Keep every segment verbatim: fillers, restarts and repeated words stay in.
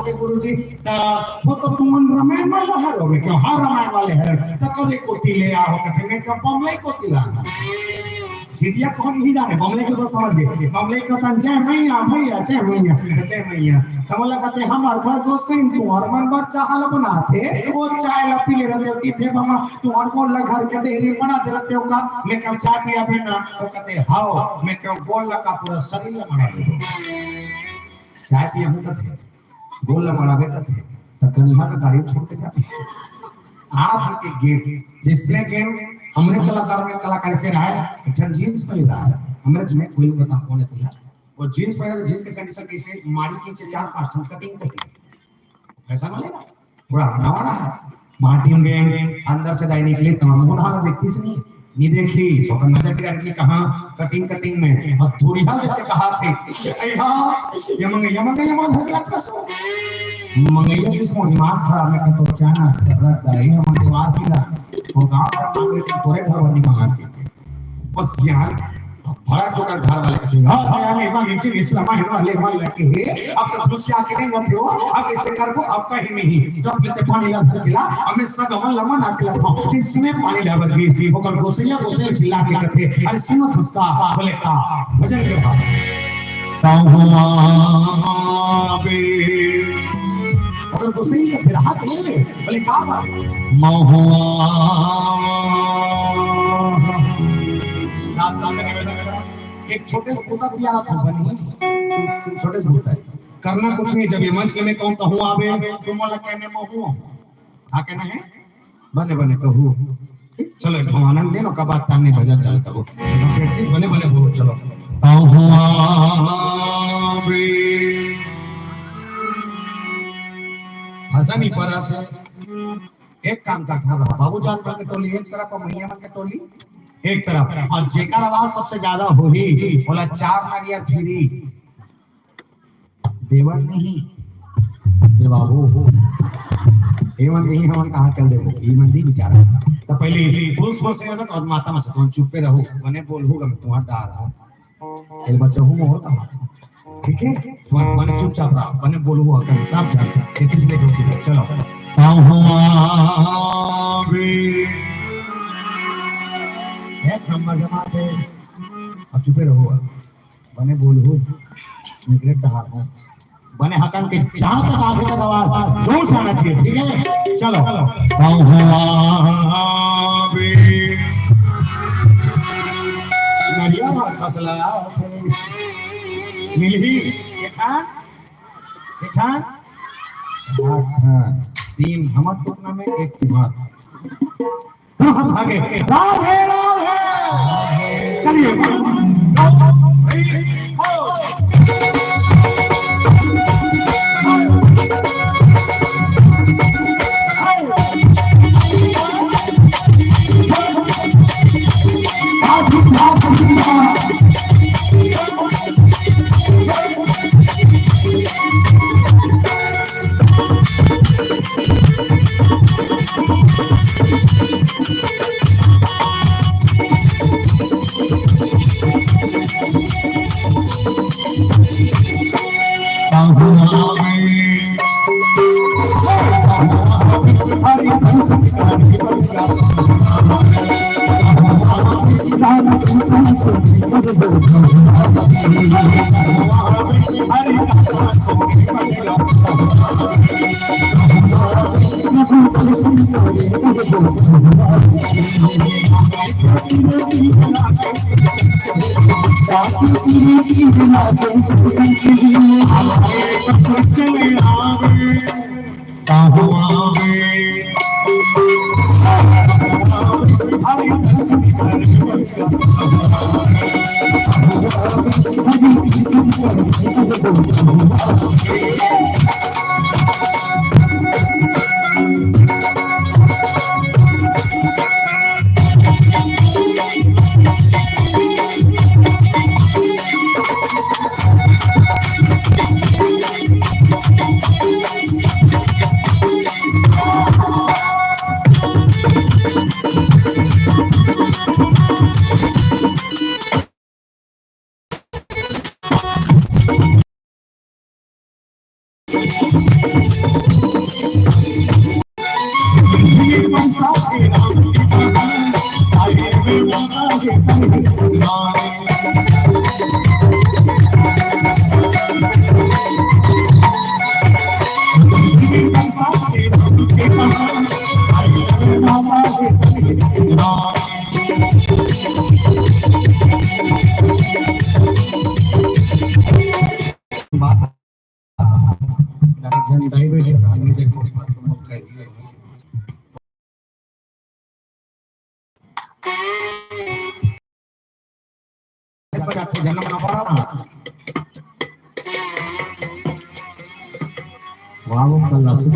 के गुरुजी, त वो तो तुमन रामायण वाला हरो, मैं कहों, हाँ, रामायण वाले हरे, त कदे कोती ले आहो, कथे, मैं तो बमलई कोती ला। सिटिया कोन नहीं जाने, बमलई के तो समझ गे। बमलई कथे, जय मैया, भैया, जय मैया, जय मैया। त मोला कथे, हमर घर गोसई, तुंहर मन बर चाय ल बनाथे, वो चाय ल पी ले रहिथे, कथे, मामा, तुंहर गोड़ ल घर के डेहरी बना दे रहिथे का, मैं कहों चाय पियाबे ना, वो कथे, हव, मैं कहों गोड़ ल का पूरा शरीर ल बना दे। चाय पियाहूं कथे, गोड़ ल मड़ाबे कथे, त कनिहा के गाड़ी में छोड़ के जाबे। आज हम एक गेम, जइसने गेम हमरे कलाकार में, कलाकार से रहा है, एक ठन जींस पहिरे रहा है, हमरे में कोई बता कोन है तेला, वो जींस पहिरे रहा, त जींस के कंडीशन कइसे, माड़ी के नीचे चार पांच ठन कटिंग, कटिंग, फैशन वाले ना, पूरा नवा रहा है। माटी में अंदर से दाई निकली, त मोहन हाला देखती से नहीं, नहीं देखी, सोकर नजर गिरा के कहा, कटिंग, कटिंग में, और दूरिहा देख के कहा थे, "अइहा, ये मंगे, ये मंगे, ये मंगे, धर के अच्छा सो।" मंगैया किस मोर दिमाग खराब में कतो चाना से रख दाई, हम दीवार की ला, और गांव का मांगे तो तोरे घर वाली मंगा के। बस यार, भड़क तो कर घर वाले कथे, "हाँ, हाँ, यार, ये मांगे, चीज इस लम्हा है, वाले मांगे लगे हैं।" अब तो खुशियां के नहीं होते हो, अब कैसे करबो, अब कहीं नहीं। जब लेते पानी ला धर के ला, हमें सगमन लमन आके लगता। जिसमें पानी लाबर गीस, ओकर गोसैया, गोसैया चिल्ला के कथे, "अरे सुनो फुसका," बोले, "का?" भजन के भाव। "कहूँ आबे।" ओकर गोसैया कथे, "रहा तो रे," बोले, "का बात?" "महुआ।" रात साजन में एक छोटे से पूजा तियार था, बनी। छोटे से पूजा। करना कुछ नहीं, जब ये मंच में कहूँ, "कहूँ आबे," तुम बोला, "कहने महुआ।" हाँ, कहना है? बने, बने, कहू। चलो, एक हम आनंद लेनो, कब आता नहीं भजन चल कबो। Practice बने, बने, बोलो, चलो। कहूँ आबे। भाषा नहीं पड़ा था। एक काम करता रहा, बाबू जान मन के टोली एक तरफ और मैया मन के टोली एक तरफ, और जेकर आवाज सबसे ज्यादा होही, बोला चार नारियल फ्री। देवन नहीं, देवाबो हो। एवन नहीं, हमन कहाँ कर देबो? ई मन नहीं बिचारा। तो पहले पुरुष को से और माता में से तुम चुप पे रहो, बने बोलहू, मैं तुम्हारा डार हूँ। ए बच्चा हूँ, और कहा, ठीक है? तुम बने चुपचाप रहो, बने बोलहू, अगर सब जान जा, ये किस में जोड़ दिया? चलो। कहूँ आबे। एक नंबर जमात है। अब चुपे रहो। बने बोलहू, निकले तहार हो। बने हकन के जहाँ तक आखिरी तक आवाज जोर से आना चाहिए, ठीक है? चलो। कहूँ आबे। नरिया भाग फसला थे। मिलही, एठान, एठान, आठ, हाँ। तीन हमर टुकना में, एक तुम्हार। भागे। राधे, राधे। चलिए। डॉक्टर जन दाई बैठे, हमने देखो, वाह, वो कल्ला सुन।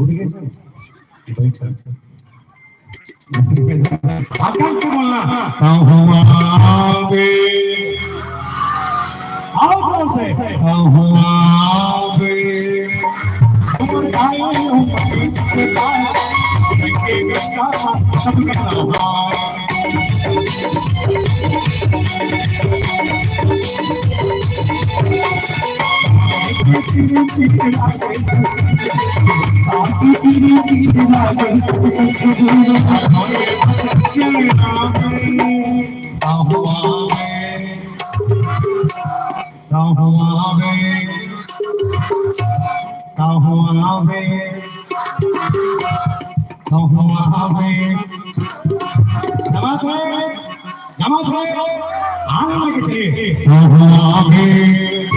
उठ गए सर? बैठ। आकर के बोलना। कहूँ आवे। आओ जोर से। कहूँ आवे। उमर आए, उमर आए। जमा थोड़े, जमा थोड़े, आगे लेके चलिए।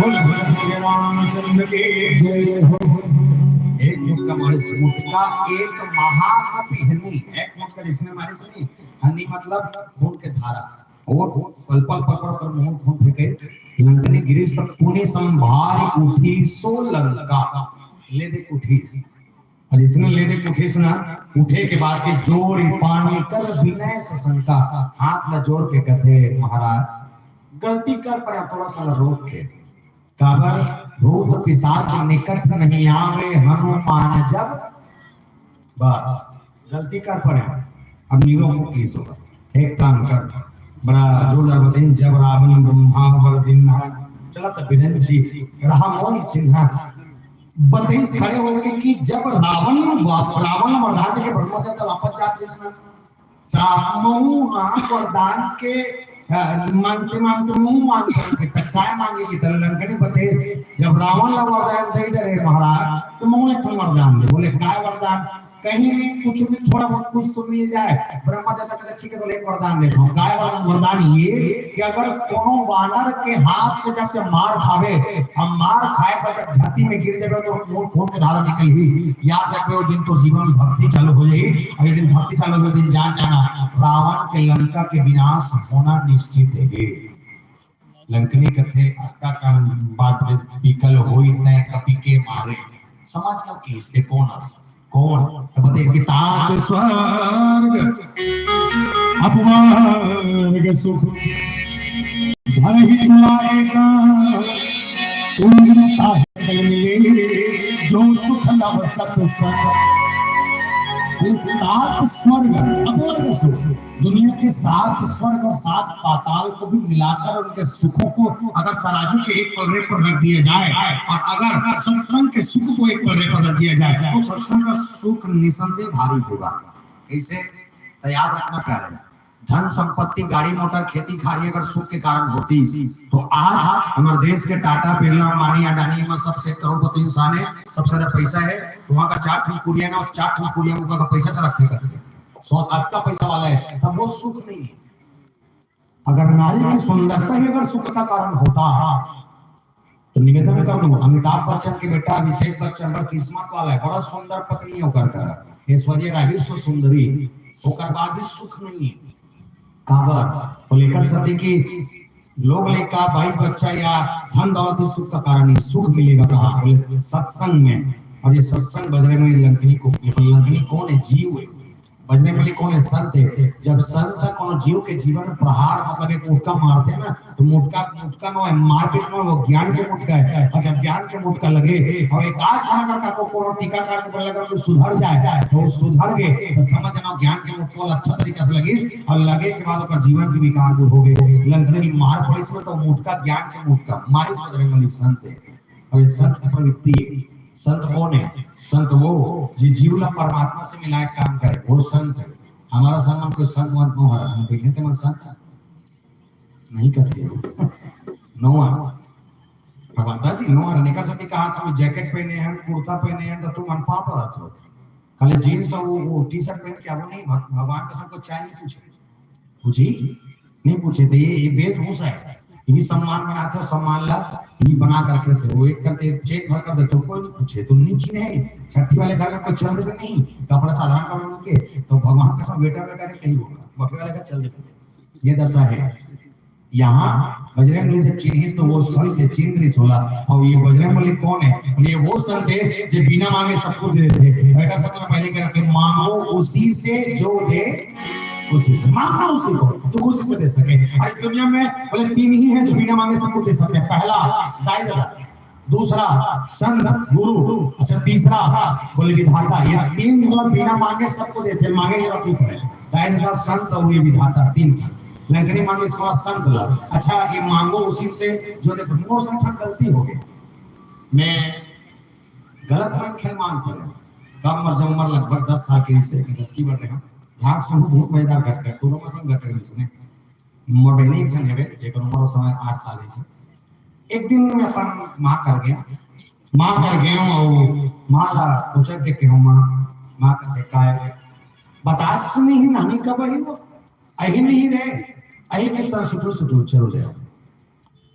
बोल, बोल, बोल, रामचंद्र की जय हो। एक मुक्का मारे, मुक्का एक महापिहनी, एक मुक्का जिसने मारे सुनी, हनी मतलब खून के धारा। और पल पल पल पल पर मोहन खून फेंके, लंकनी गिरीश तक पुनि संभारि उठीसो लंका। ले दे उठीस। और जिसने ले दे उठीस ना, उठे के बाद के जोरि पानि कर विनय ससंका, हाथ ला जोर के कथे, महाराज, गलती कर पर थोड़ा सा रोक के। काबर भूत पिशाच निकट नहीं आवे, हनुमान जब बस, गलती कर परे। अब नीरो को की सो। एक काम कर, बड़ा जोरदार बताइन, जब रावण ब्रह्मा वर दिन है, चला तो बिरंची रहा मोहि चिन्हा। बताइन खड़े होके कि जब रावण वा-, रावण वरदान देके ब्रह्मा देवता वापस जात रहिस ना, त महू हा वरदान के, अ, मांगते मांगते महू मांग करके, त काय मांगे कि त लंकनी बताइस, जब रावण ला वरदान दे डरे महाराज, त महू एक ठन वरदान दे। बोले, "काय वरदान?" कहीं नहीं, कुछ भी, थोड़ा बहुत कुछ तो मिल जाए। ब्रह्मा देवता कहते, "ठीक है, तो एक वरदान देता हूँ।" काय वरदान? वरदान ये कि अगर कोनो वानर के हाथ से जब, जब मार खावे, अब मार खाए पर जब धरती में गिर जाबे तो खून, खून के धारा निकलही। याद रखबे, वो दिन तो जीवन में भक्ति चालू हो जाही, और ये दिन भक्ति चालू हो, दिन जान जाना, रावण के लंका के विनाश होना निश्चित है। लंकनी कथे, अक्का का बात विकल होई तय कपि के मारे। समझ लो कि इससे कौन आस-, कौन? तो बताइए कि तात स्वर्ग अपवर्ग सुख भरहि तुला एका, तुम चाहे मिले जो सुख नव सत संग। ये सात स्वर्ग, अपोर्ग सुख, दुनिया के सात स्वर्ग और सात पाताल को भी मिलाकर उनके सुखों को अगर तराजू के एक पलड़े पर रख दिया जाए और अगर सत्संग के सुख को एक पलड़े पर रख दिया जाए, तो सत्संग का सुख निसंदेह भारी होगा। इसे तो याद रखना प्यारे। धन संपत्ति, गाड़ी मोटर, खेती खारी अगर सुख के कारण होती, तो आज हमारे देश के टाटा, बिरला, अंबानी, अडानी में सबसे करोड़पति इंसान है, सबसे ज्यादा पैसा है, तो वहां का चार ठन कुरिया ना, चार ठन कुरिया में का पैसा चलत थे करते। सौ सात का पैसा वाला है, तब वो सुख नहीं है। अगर नारी की सुंदरता ही अगर सुख का कारण होता, तो निवेदन कर दूं, अमिताभ बच्चन के बेटा अभिषेक बच्चन बड़ा किस्मत वाला है, बड़ा सुंदर पत्नी है ओकर का, ऐश्वर्या राय विश्व सुंदरी, ओकर बाद भी सुख नहीं है। काबर? वो लेकर सत्य कि लोग लेकर बाइक बच्चा या धन दौलत इस सुख का कारण नहीं, सुख मिलेगा कहाँ? बोले सत्संग में। और ये सत्संग बजरंग में लंकनी को, ये लंकनी कौन है? जीव है। बजरंग बली कौन है? संत है। जब संत कोनो जीव के जीवन में प्रहार, मतलब एक मुटका मारते हैं ना, तो मुटका, मुटका में मारपीट में वो ज्ञान के मुटका है, और जब ज्ञान के मुटका लगे और एक आध जना का को कोनो टीकाकरण पर लगा तो सुधर जाए, तो सुधर गए, तो समझ ना ज्ञान के मुटका वाला अच्छा तरीका से लगे, और लगे के बाद ओकर जीवन के विकार दूर हो गए। लंकनी मार पड़ी इसमें तो मुटका ज्ञान के मुटका मारी बजरंग बली संत है। और ये संत की प्रवृत्ति है। संत कौन है? संत वो जो जीव ला परमात्मा से मिलाए काम करे, वो संत है। हमारा संग कोई संत वंत नो हरा, हम बैठे थे मन संत नहीं कहते हो। नोआ, भगवंता जी नोआ, निका सती कहा था, जैकेट पहने हैं, कुर्ता पहने हैं, तो तुम अनपा पर आते हो। खाली जींस और वो, वो टी शर्ट पहन के आवो नहीं, भग-, भगवान का सबको चाय नहीं पूछे। पूछी? नहीं पूछे। तो ये, ये वेशभूषा है, ये सम्मान बनाते हो, सम्मान ला ये बना कर रखे थे। वो एक करते चेक भर कर देते हो, कोई नहीं पूछे, तुम नहीं चिन्हे। छठी वाले घर में कोई चल देते नहीं, कपड़ा साधारण कपड़ा उनके, तो भगवान का सब वेटर वेटर नहीं होगा, बफे वाले का चल देते थे। ये दशा है। यहाँ बजरंग बली जब चिन्हिस तो वो संत चिन्हिस होला, और ये बजरंग बली कौन है? बोले, ये वो संत है जो बिना मांगे सबको दे देते। बेटा, सबसे पहले कह रखे, मांगो उसी से जो दे, उसी से मांगना उसी को, तो उसी से दे सके। और इस दुनिया में बोले तीन ही है जो बिना मांगे सबको दे सकते हैं। पहला दाई ददा, दूसरा संत गुरु, अच्छा तीसरा बोले विधाता। ये तीन मतलब बिना मांगे सबको देते, मांगे जरूरत नहीं पड़े। दाई ददा, संत और ये विधाता, तीन की लंकनी मांगे इसको संत ला। अच्छा, ये मांगो उसी से जो ने, मोर संग गलती हो गई, मैं गलत मन खेल मान पड़े। कब मर जाऊं, उम्र लगभग दस साल के से गलती बढ़ रहे हो। ध्यान सुनो, बहुत मजेदार घटना है, दोनों में संग घटना है। मोर बहनी एक जन हेवे, जेकर उम्र उस समय आठ साल है। एक दिन मैं अपन माँ कर गया, माँ कर गया और माँ का पूछा के कहूँ, माँ, माँ कथे काय बतास नहीं नानी कब आई वो, अही नहीं रे, अही कितना सुटू सुटू चल रहे हो।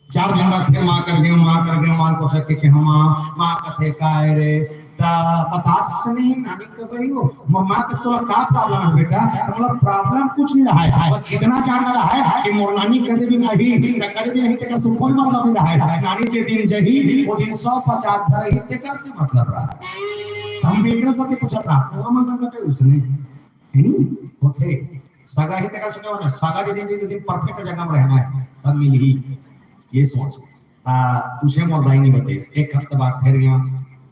चार दिन बाद फिर माँ कर गयो, माँ कर गयो, माँ को सके के हम माँ, माँ कथे काय रे, ता बतास नहीं नानी कब आई हो। मोर माँ के तोला का प्रॉब्लम है बेटा? मतलब प्रॉब्लम कुछ नहीं रहा है, बस इतना जानना रहा है कि मोर नानी कदे भी नहीं, ता कदे भी नहीं, तेकर से कोई मतलब नहीं रहा है। नानी जे दिन जही, वो दिन सौ पचास धर ही, तेकर से मतलब रहा है। हम बेटा सबके पूछत रहा, तो हम संकट है उसने, है नहीं? होते। सगा ही तेकर से क्या होता है? सगा जे दिन, जे दिन परफेक्ट जगह में रहना है, तब मिली। ये सोच। आ, उसे मोर दाई नहीं बतेस। एक हफ्ते बाद फिर गया,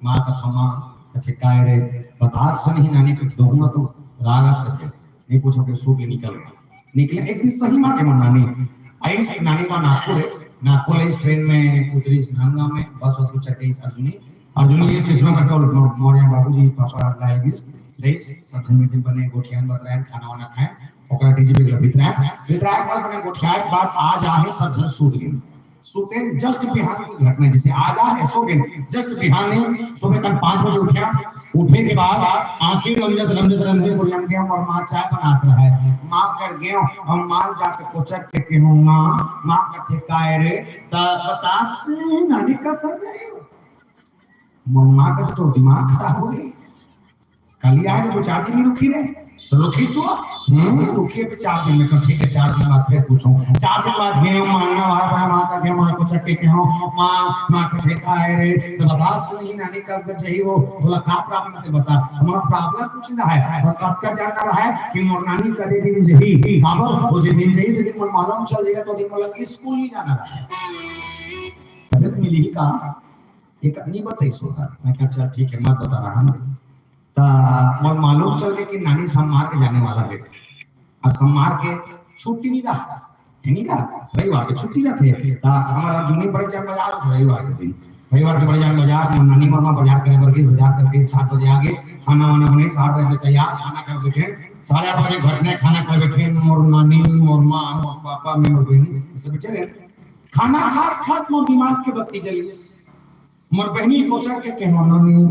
माँ कथा माँ, कथे काय रे, बतास नहीं नानी के दोगुना तो रागत कथे। नहीं पूछो कि सो के निकल गया। निकले एक दिन सही माँ के मन नानी। आई नानी माँ नागपुर है, नागपुर आई ट्रेन में उतरी, नंदगांव में बस, बस को चढ़ गई अर्जुनी। अर्जुनी इस किसरों का कल मोरिया बाबूजी पापा लाए दिस, लेस, सब जन मीटिंग बने, गोठियान बतरायन, खाना वाना खाए, ओकरा डीजे पे बितरायन, बितरायन बाद बने गोठियाए बाद आज आहे सब जन सूत गए। सुते जस्ट बिहान की घटना, जैसे आज आ है सो गए, जस्ट बिहान सुबह कल पाँच बजे उठा, उठे के बाद आंखें लमजत लमजत रंधने को लम गया और माँ चाय बनात रहा है। माँ कर गया और माँ जाके कोचक के कहूँ, माँ, माँ कथे काय रे, त बतास नानी का कर रहे हो। माँ का तो दिमाग खराब हो गई। कल ही आए तो चार दिन ही रुकी रहे, तो रुकी तो, हम्म, रुकी अभी चार दिन में, तो ठीक है, चार दिन बाद फिर पूछो। चार दिन बाद गए मांगना वाला था, माँ का गया, माँ को चक्के के हो, माँ, माँ को ठेका है रे, तो बतास नहीं नानी कब जही वो, बोला का प्रॉब्लम है बता, हमारा प्रॉब्लम कुछ ना है, बस आपका जानना रहा है कि मोर नानी कदे दिन जही, काबर वो जे दिन जही तो दिन मोर मालूम चल जाएगा, तो दिन बोला कि स्कूल नहीं जाना रहा है। तबियत मिली ही का, एक नहीं बताई सोता, मैं कहा चल ठीक है, मत बता रहा हूँ। त मोर मालूम चल गे कि नानी सम्मार के जाने वाला हे। अब सम्मार के छुट्टी नइ रहा, हे नइ रहा, रविवार के छुट्टी रहिथे। त हमर जुनी बड़े जान बाजार होथे रविवार के दिन, रविवार के बड़े जान बाजार, मोर नानी मरमा बाजार करे बर गिस, बाजार करके सात बजे आ गे, खाना वाना बने, सात बजे तैयार, खाना खाए बैठे, साढ़े आठ बजे घर में खाना खाए बैठे, मोर नानी, मोर माँ, मोर पापा, मैं, मोर बहिनी, सब बैठे रहे। खाना खात खात मोर दिमाग के बत्ती जलिस। मोर बहिनी कोचर के कहे, "नानी।"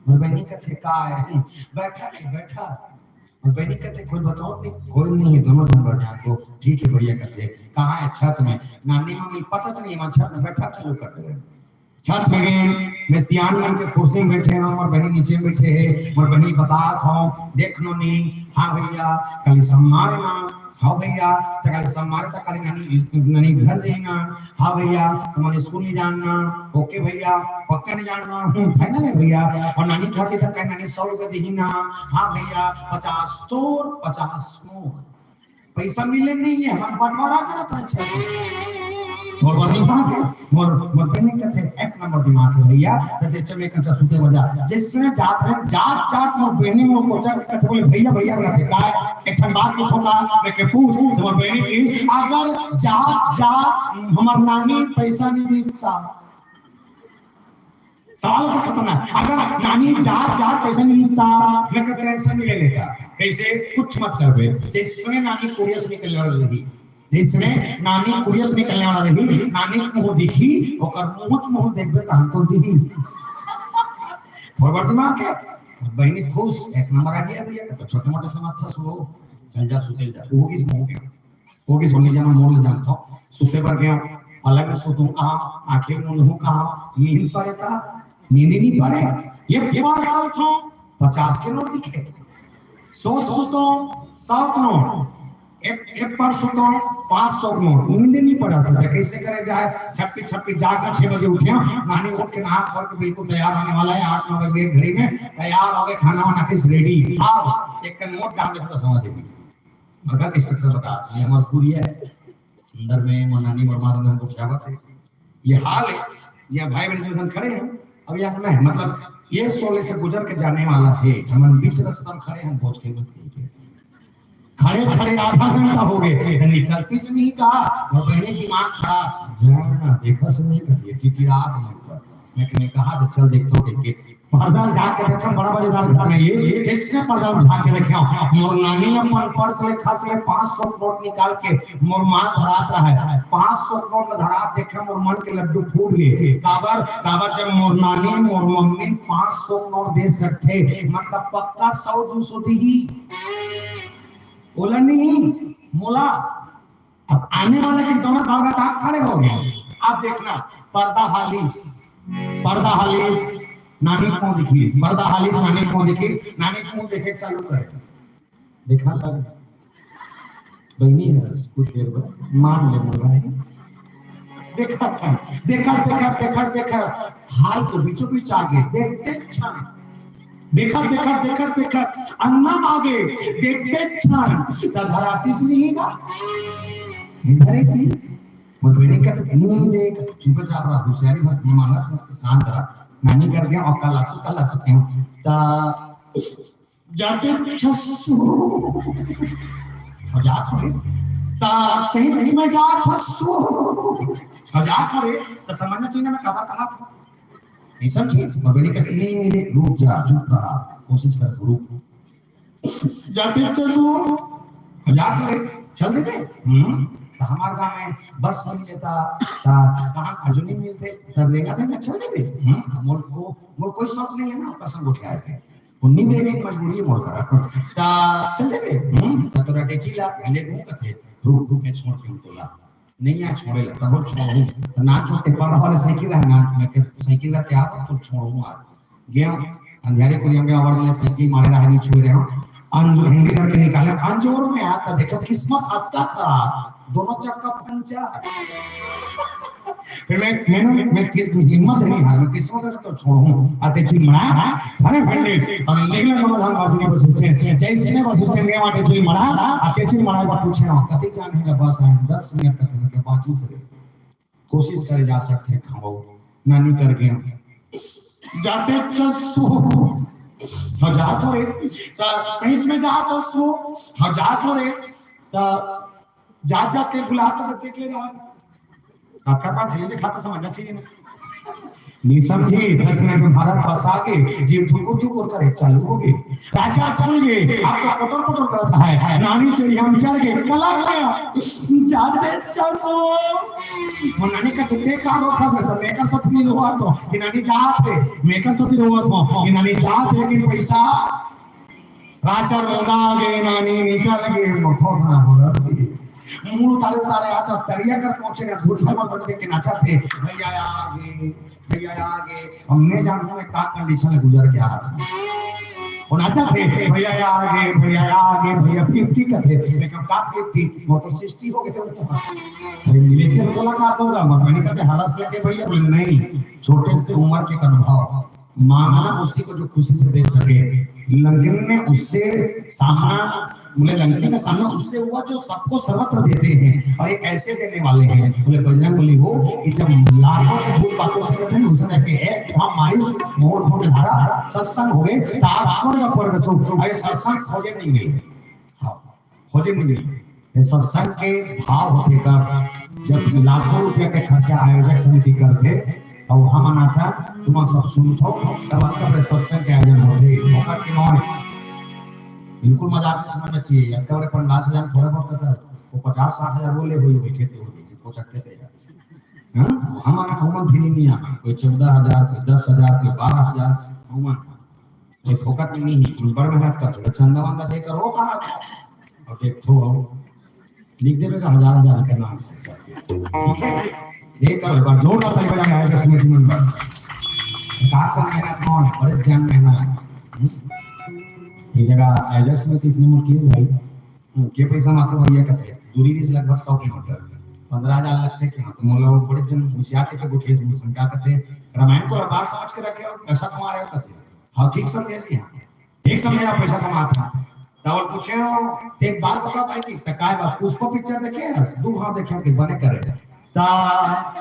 मोर बहिनी कथे, "का हे?" "बैठा के, बैठा।" मोर बहिनी कथे, "कोई बताओ नहीं?" "कोई नहीं है, दोनों झन बैठा।" "तो ठीक है भैया," कथे। "कहाँ है?" "छत में।" नानी मम्मी, "पता तो नहीं, मैं छत में बैठा, चालू कर दे।" छत में गए, मैं सियान मन के कुर्सी में बैठे हूँ, मोर बहिनी नीचे में बैठे है, मोर बहिनी बतात हूँ, "देख नोनी, हाँ भैया, काली सम्मार ना, हाँ भैया, त काली सम्मार, त काली नानी, नानी घर जाना, हाँ भैया, त मन स्कूल नहीं जाना, ओके भैया, पक्का नहीं जाना, हूँ, फाइनल है भैया, और नानी घर जाए त काली नानी सौ रुपये देही ना, हाँ भैया, पचास तोर, पचास मोर।" पैसा मिले नहीं है, हमन बंटवारा करत हन छत में। मोर बहिनी बाप, मोर, मोर बहिनी कथे, "एक नंबर दिमाग है भैया।" त जे चले कंचा सुते बजा, जइसने जात रहे, जात, जात मोर बहिनी मोर कोचर कथे बोले, "भैया, भैया," कथे, "काय?" "एक ठन बात पूछों का?" मैं कहे, "पूछ।" त मोर बहिनी, "प्लीज, अगर जात, जात हमर नानी पैसा नहीं देता?" सवाल का खतरनाक। अगर नानी जात जात पैसा नहीं देता, मैं कहते ऐसा नहीं ले लेता। कैसे? कुछ मत करबे। जइसने नानी कुरिया से निकलने वाली रही, जइसने नानी कुरिया से निकलने वाला रही, नानी के मुंह दिखी, ओकर मुंह च मुंह देखबे, तहन तो दिही। फॉरवर्ड दिमाग के। बहिनी खुश, एक नंबर आइडिया भैया, तो छोटे मोटे समस्या सुनो, चल जा, सुते जा, वो किस मुंह के। वो भी सोनी जाना मोर ले जानथो, सुते बर गयो, अलग में सुतूं कहाँ, आंखें मूंदहूं कहाँ, नींद परे ता, नींद ही नहीं परे। ये बार कल थो, पचास के नोट दिखे, सौ सुतो, सौ नोट, एक, एक बार सुतो, पाँच सौ नोट, नींद नहीं पड़ा था, तो कैसे करे जाए? छप्पी छप्पी जाकर छह बजे उठे, नानी उठ के नहा खोल के बिल्कुल तैयार होने वाला है, आठ नौ बज गए घड़ी में, तैयार हो गए, खाना वाना किस रेडी, अब एक नोट डाल देता समझ लीजिए। मगर स्ट्रक्चर बतात हे, हमर कुरिया हे। अंदर में मोर नानी मोर माँ दोनों गोठियावत हे। ये हाल हे, जे भाई बहन दोनों खड़े हे। अब ये अंगना हे, मतलब ये सोले से गुजर के जाने वाला हे। हमन बीच रस्ता में खड़े हे, बोझ के बतिये के। खड़े खड़े आधा घंटा हो गए, निकलती से नहीं कहा, मोर बहिनी दिमाग खराब, जाना देखा से नहीं करिए, टिटिरात नहीं ऊपर। मैं, मैं कहा तो चल देख तो देख के पर्दा झांक के देखा, बड़ा मजेदार घर में ये, जइसने पर्दा झांक के देखा, मोर नानी अपन पर्स ले खस ले पाँच सौ नोट निकाल के मोर माँ धरात रहा हे। पाँच सौ नोट ला धरात देखा, मोर मन के लड्डू फूट गए। काबर, काबर जब मोर नानी, मोर मम्मी पाँच सौ नोट दे सकथे, मतलब पक्का सौ दो सौ दिही। ओला नहीं, मोला। अब आने वाला के दौरान बाबा आँख खड़े हो गए। अब देखना, पर्दा हालिस, पर्दा हालिस, नानी के मुंह दिखिस, पर्दा हालिस, नानी के मुंह दिखिस, नानी के मुंह देखे चालू करे। देखा लग, बहिनी हे, कुछ देर बाद मान ले मोर भाई। देखा था, देखा, देखा, देखा, देखा, हाल तो बीचों बीच आ गए, देख, देख, छान। देखा, देखा, देखा, देखा, अंगना में आ गए, देख, देख, छान। त धरातीस नहीं ना। नहीं धरे थी। मोर बहिनी कहत, "नहीं देख, चुपचाप रह, होशियारी मत मांगा, शांत रह।" नानी कर गया और कल आसू, कल आसू क्यों? त जाते छसू। हो जात हो रे। त सही में जात हसू। हो जात हो रे। त समझना चाहिए ना, मैं कब कहा था। नहीं समझी? मोर बहिनी कहती, "नहीं, नहीं, नहीं, रुक जा, चुप रहा, कोशिश कर, रुक।" जाते चसू, हो जात हो रे, चल देते। हम्म, त हमार गांव में बस नहीं लेता, त कहाँ खजूनी मिलते, त रेंगा रेंगा चल देते। हम्म, मोर को, मोर कोई शौक नहीं है ना, पसंद उठा के। उन्नी देवे की मजबूरी मोर करा। त चल देबे। हम्म, त तोरा टेची ला, ले घूम कथे, रुक, रुक, मैं छोड़ के हूँ तोला। नहीं आ छोड़े ला, तब छोड़ू। त ना छोड़ते, पर वाले साइकिल है ना, मैं के साइकिल ला क्या, तो छोड़ू आज। गया, अंधेरे को यहाँ पे आवाज में साइकिल मारे रहा, नहीं छुए रहे हो। अंजोर, हिंदी करके निकाले, अंजोर में आता, देखो, किस्मत अत्ता खराब, दोनों चक्का पंचर। फिर मैं, मैंने, मैं किस हिम्मत नहीं हार, मैं किस्मत है तो छोड़ू। आ टेची मड़ा, थाने फंडे, और निकले तो मधान बाजू बस स्टैंड, जैसे बस स्टैंड गए, वहाँ टेची मड़ा, आ टेची मड़ा, वहाँ पूछे, "कते जाने का बस है?" "दस मिनट का।" तो मैं कहा, "बातचीत से कोशिश करे जा सकते हैं, खाओ।" नानी कर गया। जाते चसू। हाँ, जात हो रे। त सही में जात हो सो, हाँ, जात हो रे। त जात जात के बुला तो देख ले रहा। काका पास है, देखा तो समझना चाहिए ना। नहीं समझे, दस मिनट में भारत बस आ गए, जी ठुकुर ठुकुर करे चालू हो गए। राजा खुल गए, अब तो पटर पटर करता है। नानी सीढ़ी हम चढ़ गए, कला गया। जाते चलो। वो नानी का तो बेकार हो था सर, तो मेकर साथ नहीं हुआ तो, कि नानी जाते, मेकर साथ नहीं हुआ तो, कि नानी जाते, लेकिन पैसा राजा रोना आ गए, नानी निकल गए, मथो ना हो रहा। मूल उतारे उतारे आता तरिया कर पहुंचे ना, धूल खबर बन देख के नाचा थे, भैया आ गए, भैया आ गए। हमने जानता मैं का कंडीशन में गुजर के आ रहा था। वो नाचा थे, भैया आ गए, भैया आ गए, भैया फिफ्टी का थे, मैं कहा का फिफ्टी, वो तो सिक्सटी हो गए थे। वो तो भाई मिले थे तो लगा दूंगा, मगर मैंने कहा हरस लेके भैया बोले नहीं, छोटे से उम्र के अनुभव, मांगना उसी को जो खुशी से दे सके। लंकिनी ने उससे सामना, बोले लंकिनी का सामना उससे हुआ जो सबको सर्वत्र देते हैं और ये ऐसे देने वाले हैं। बोले बजरंग बली हो कि जब लाखों के भूत बातों से कहते हैं ना, उसे देख के, "ए, हम मारी मोर भूत धारा सत्संग हो गए, ताप स्वर्ग पर रसो।" अरे सत्संग खोजे नहीं मिले। हाँ, खोजे नहीं मिले। ये सत्संग के भाव होते तब, जब लाखों रुपया के खर्चा आयोजक समिति करते और हम आना था, तुम सब सुनथो, तब आपका सत्संग के आयोजन होते। फोकट के नॉय। बिल्कुल मजाक नहीं समझना चाहिए। इतना बड़े पंडाल से जान थोड़ा बहुत था, वो पचास साठ हजार बोले हुई बैठे थे, वो जैसे पहुंचते थे यार। हाँ, हम आना, हम फिर नहीं आना। कोई चौदह हजार, कोई दस हजार, कोई बारह हजार, हम आना। ये फोकट में नहीं है, तुम बड़ मेहनत करते हो, चंदा वंदा देकर हो कहाँ था? और देखो हो, लिख देवे का हजार हजार के नाम से सर। ठीक है, देकर एक बार जोरदार ताली बजाएं आयोजक समिति मेंबर। का कौन मेहनत कौन है? बड़े जन मेहनत। हम्म? ये जगह आयोजक समिति इसने मुकेश भाई, हम्म, के पैसा मास्टर भैया कहते हैं, दूरी से लगभग सौ किलोमीटर, पंद्रह हजार लगते के हाँ, तो मोला वो बड़े जन होशियार थे, गुठेश मुसंगा कहते, रामायण को बात समझ के रखे हो, पैसा कमा रहे हो कहते। हाँ, ठीक समझे इसके यहाँ। ठीक समझे आप पैसा कमात रहा। तो और पूछे हो, तो एक बात बता पाए कि तो काय बात, पुष्पा पिक्चर देखे हैं? दू हाँ देखे कि बने करे। ता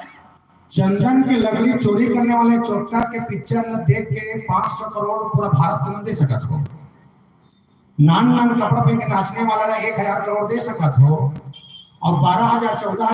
चंदन की लकड़ी चोरी करने वाले चोरका के पिक्चर ला देख के पाँच सौ करोड़ पूरा भारत के मन दे सकत हो। नान नान कपड़ा पहन के नाचने वाला ला एक हजार करोड़ दे सकत हो। और बारह हजार, चौदह